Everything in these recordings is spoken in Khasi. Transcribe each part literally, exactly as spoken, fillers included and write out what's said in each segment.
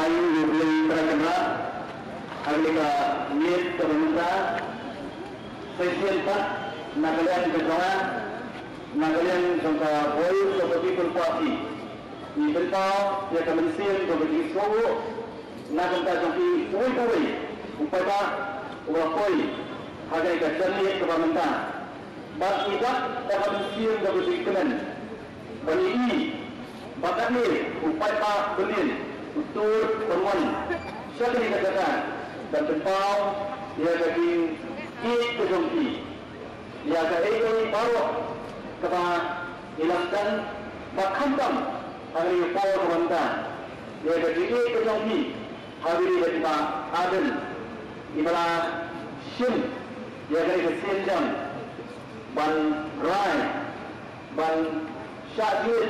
Ïa U Blei Trai Kynrad, ha kane ka miet kaba mynta, sa shisien pat na ka liang ka jong nga, na ka liang jong ka Voice of the People Party, ngi pynpaw ïa ka mynsiem jong ka jingsngewnguh na ka bynta jong phi uwei pa uwei u paidbah uba poi ha kane ka janmiet kaba mynta. Bad ngi dap da ka mynsiem kaba jingkmen ban ïohi ba katne u paidbah Belian u tur ban wan sha kane ka jaka ban pynpaw ïa ka jingïeit ka jong ki ïa kaei kaei baroh kaba ngi la sdang, ba khamtam ha kane ka por kaba mynta ïa ka jingïeit ka jong ki ha kane ka jingïeit ba ardent, iba la shim ïa kane ka sienjam ban rai, ban shah jied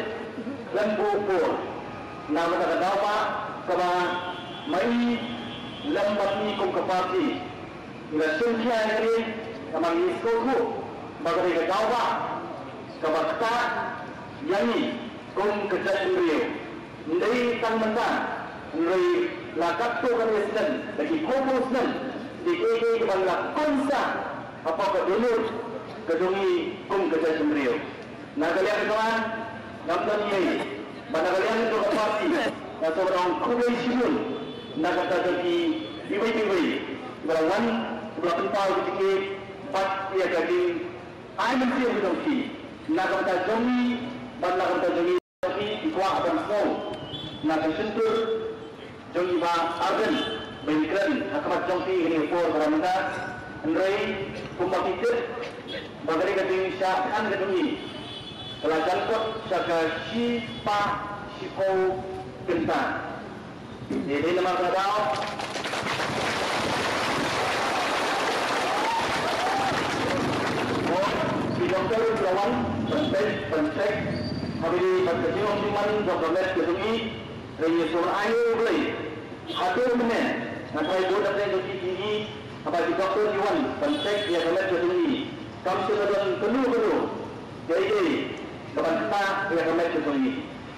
lem bad u por na kata ka daw ba kaba ma i lem bad ngi kum ka party ngi la shim khia ïa kane, kaba ngi sngewthuh ba kane ka daw ba kaba ktah ïa ngi kum ka jaitbynriew. Ym dei tang mynta, hynrei la katto katne snem, la ki phew phew snem, dei kaei kaei kaba la kongsan hapoh ka dohnud ka jong ngi kum ka jaitbynriew. Na ka liang ka jong nga, ngam don ei, bad na ka liang ka jong ka party, nga sngewbha ban ong khublei shibun na ka bynta jong phi iwei pa iwei, ba la wan, ba la pynpaw ïa ka jingïeit bad ïa ka jing ai mynsiem ka jong ki na ka bynta jong ngi bad na ka bynta jong ngi, jong ki, ki kwah ban sngew na ka shyntur jong i Bah Ardent ba in kren ha khmat jong phi ha kane ka por kaba mynta. Hynrei kumba phi tip ba kane ka jingshah than ka jong i ka la jan kot sha ka shispah shiphew kynta. Dei, dei namar kata ka daw, ki doktor ki la wan ban peit, ban check ha kane ka jingong jingman jong ka met ka jong i. Hynrei ngi sngewbha ai ïa U Blei, haduh mynne nga tharai bun na pdeng jong ki, ki, haba ki doktor ki wan ban check ïa ka met ka jong i, kam shym la don kano kano kaei kaei kaban ktah ïa ka met ka jong i.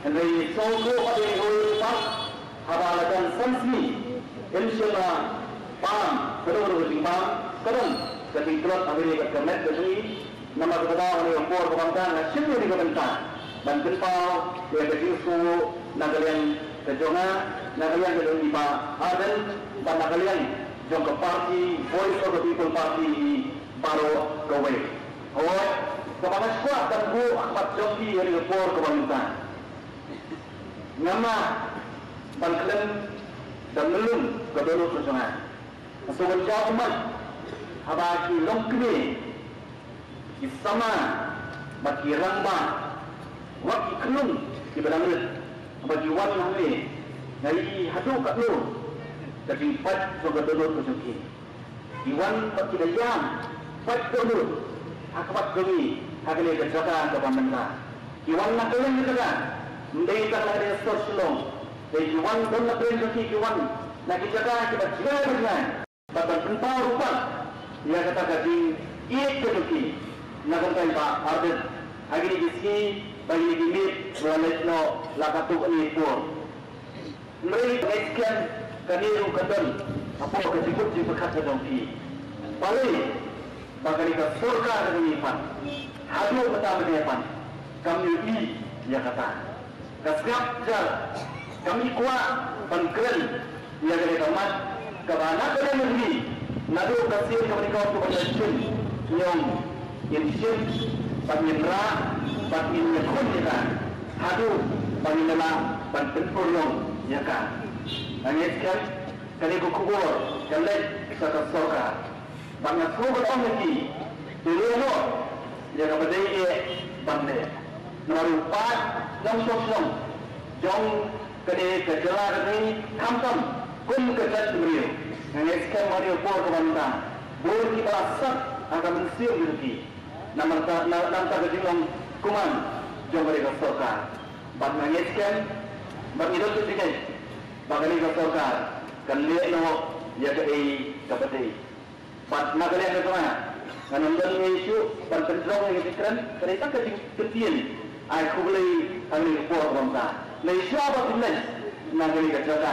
Hynrei ngi sngewthuh ba dei kawei pat haba la jan san sngi, im shym la bam kano kano ka jingbam, ka don ka jingtlot ha kane ka met ka jong i. Namar kata ka daw ha kane ka por kaba mynta nga shim ïa kane ka bynta ban pynpaw ïa ka jingsngewnguh na ka liang ka jong nga, na ka liang ka jong i Bah Ardent, bad na ka liang jong ka party Voice of the People Party hi baroh kawei. Hooid, kaba nga sngewkwah ban buh ha khmat jong phi ha kane ka por kaba mynta. Ngam lah ban khlem da myllung ka dohnud ka jong nga. Nga sngewbha ban jaw ummat haba ki longkmie, ki samla bad ki rangbah, wat ki khyllung kiba dang rit, haba ki wan hangne, nga ïohi haduh katno ka jingpait jong ka dohnud ka jong ki. Ki wan bad ki da ïam pait dohnud ha khmat jong ngi ha kane ka jaka kaba mynta. Ki wan na ka liang ka jaka, ym dei tang na ka liang sor Shillong, hynrei ki wan don na pdeng jong ki, ki wan na ki jaka kiba jngai ba jngai. Bad ban pynpaw ruh pat ïa kata ka jingïeit ka jong ki na ka bynta i Bah Ardent ha kine ki sngi bad kine ki miet ba la leit noh la katto katne por. Hynrei nga ngeit skhem kane ruh ka don hapoh ka jingmut jingpyrkhat ka jong phi. Balei ba kane ka sorkar ka jong ngi pat haduh mynta mynne pat kam ïohi ïa kata. Ka sngap jar, kam kwah ban kren ïa kane ka mat kaba na ka liang jong ngi, naduh ka sien kaba nyngkong kaba ngi la shim, ngi ong ngin shim bad ngin rah bad ngin ïakhun ïa ka haduh ba ngin lah ban pynurlong ïa ka. Nga ngeit skhem kane ka khubor ka leit sha ka sorkar. Bad nga sngewbha ban ong ïa ki, to leh noh ïa kaba dei eh ban leh. Namar u paid nongshong shnong jong kane ka jylla ka jong ngi, khamtam kum ka jaitbynriew, nga ngeit skhem ha kane ka por kaba mynta bun kiba la sat ha ka mynsiem jong ki na bynta, na, na bynta ka jinglong kumne jong kane ka sorkar. Bad nga ngeit skhem bad ngi don ka jingngeit ba kane ka sorkar kan leh noh ïa kaei kaba dei. Bad na ka liang ka jong nga, ngan ym don ei ei shuh ban pynjrong ïa ka jingkren, ka dei tang ka jingkyntien ai khublei ha kane ka por kaba mynta. Nga ïa shuwa ba pynleit na kane ka jaka,